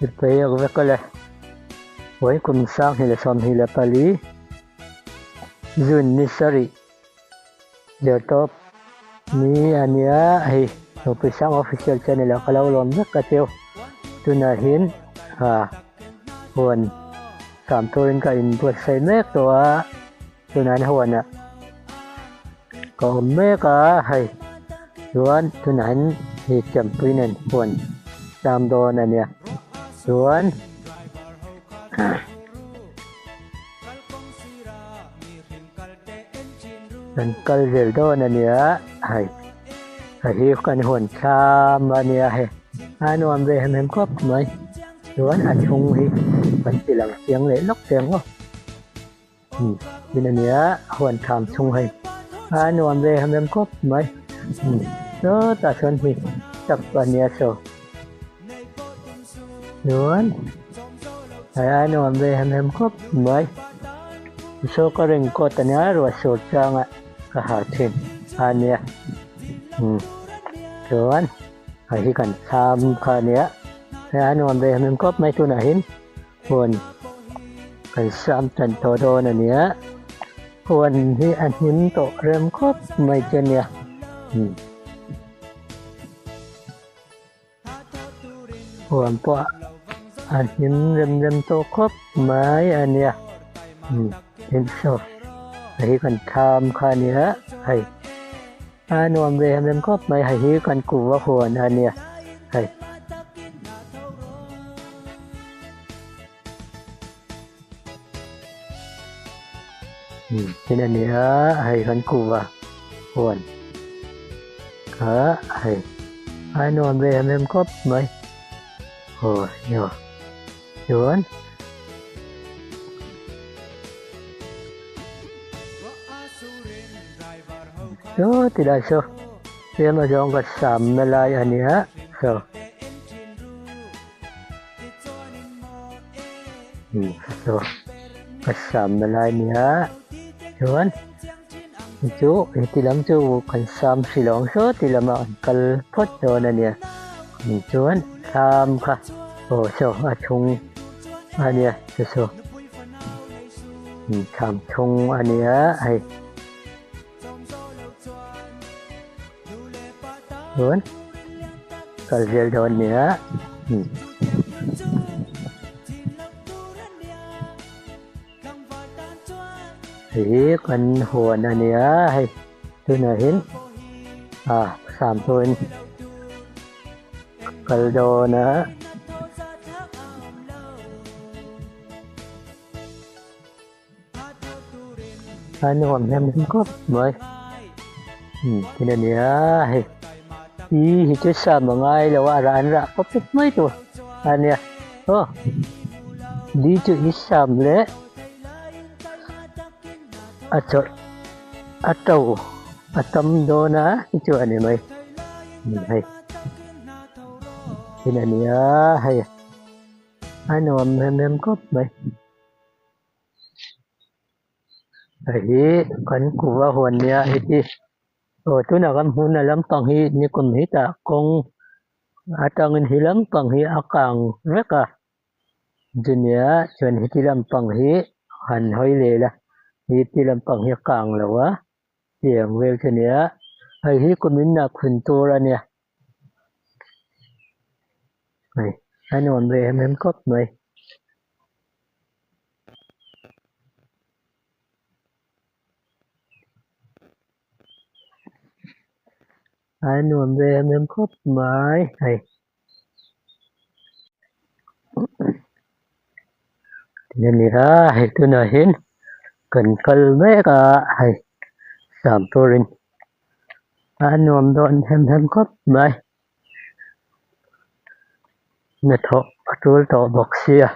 Pei ak vek ale Vawi kum 2024 June ni sarih zirtawp ni a nia hei Nupui Sang Official channel ah ka lo lawm vek a cheu tunah hian ah huan sam turin ka inbuatsaih mek tawh a tunah hian huan ah ka awm mek a hei chuan tunah hian hei champui nen huan sam dawn a nia chuan. Kan kal zel dawn a nia hei hei hi kan huan thlam a nia hei a nuam ve hem hem khawp mai chuan a chhung hi kan ti lang chiang leh lawk te ang aw umm tin a nia huan thlam chhung hei a nuam ve hem hem khawp mai umm sawtah sawn hei tap a nia saw chuan hei a nuam ve hem hem khawp mai saw ka ring kawt a nia ruah sur changa ka ha thin a nia umm chuan hei hi kan thlam kha a nia hei a nuam ve hem hem khawp mai tunah hian huan kan sam tan tawh dawn a nia huan hi a hnim tawh rem khawp mai che a nia umm. Huan pawh a hnim rem rem tawh khawp mai a nia umm tin saw hei hi kan thlam kha a nia hei a nuam ve em em khawp mai hei hi kan kuva huan a nia hei. Umm tin a nia hei kan kuva huan kha hei a nuam ve em em khawp mai aw hei chuan saw ti lai saw tlem a zawng ka sam na lai a nia saw. Ka sam na lai nia chuan chu heti lam chu kan sam hril awm saw ti lama an kal phawt dawn a nia chuan thlam kha aw saw a chhung a nia chu saw thlam chhung a nia hei chuan kal zel dawn nia hei hi kan huan a nia hei tunah hian ah sam pawhin kal dawn a. A nuam hem hem khawp mai umm tin a nia hei i hi chu sam a ngai lo a rah an rah pawp pawp mai tur a nia aw di chu i sam leh a chawrh a to a tam dawn a hi chu a ni mai umm hei tin a nia hei a nuam hem hem khawp mai. Hei hi kan kuva huan nia heti aw tunah kan hmun a lampang hi nikum hi tah kawng atangin he lampang hi a kang vek a chunia chuan heti lampang hi han hawi leh ila heti lampang hi a kang lo a tiang vel chu nia hei hi kumin ah khun tur a nia hei a nuam ve em em khawp mai. A nuam ve em em khawp mai hei ti a ni a hei tunah hian kan kal mek a hei sam turin a nuam dawn hem hem khawp mai. Hnathawh a tul tawh bawk sia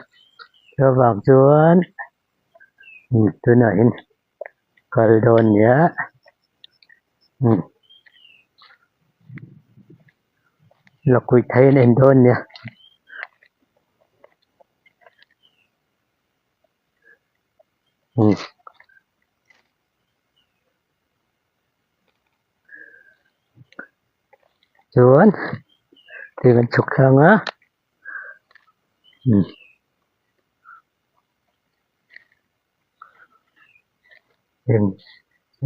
chuvang chuan tunah hian kal dawn nia umm lakhuih thei an en dawn nia. Chuan thil kan chhuk thlang a Umm eng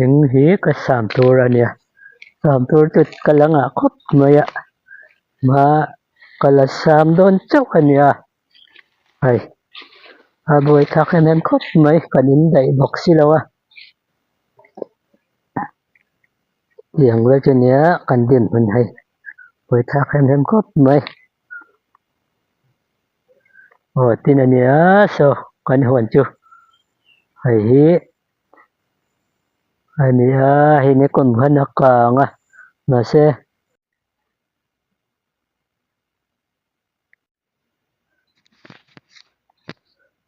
eng hi ka sam tur a nia sam tur chu ka la ngah khawp mai a hma ka la sam dawn chauh a nia hei a buaithlak em em khawp mai kan indaih bawk si lo a tiang vel chu nia kan dinhmun hei buaithlak em em khawp mai. Aw tin a nia saw kan huan chu hei hi a ni a hei ni kum khan a kang a mahse.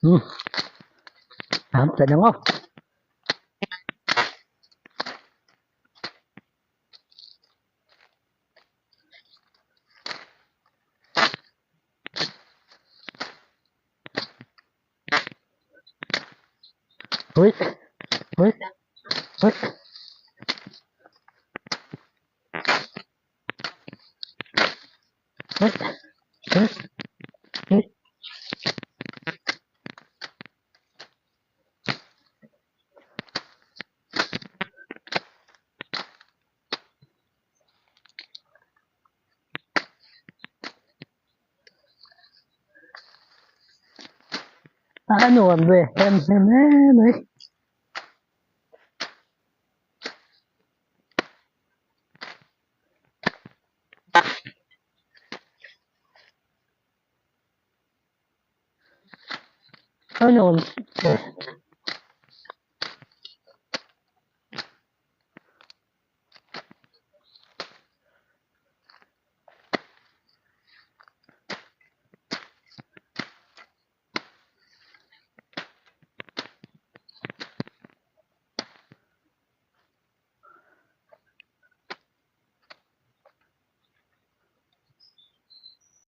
Umm am ta dang aw. Ui ui ui ui ui ui A nuam ve hem hem em mai. A nuam ve.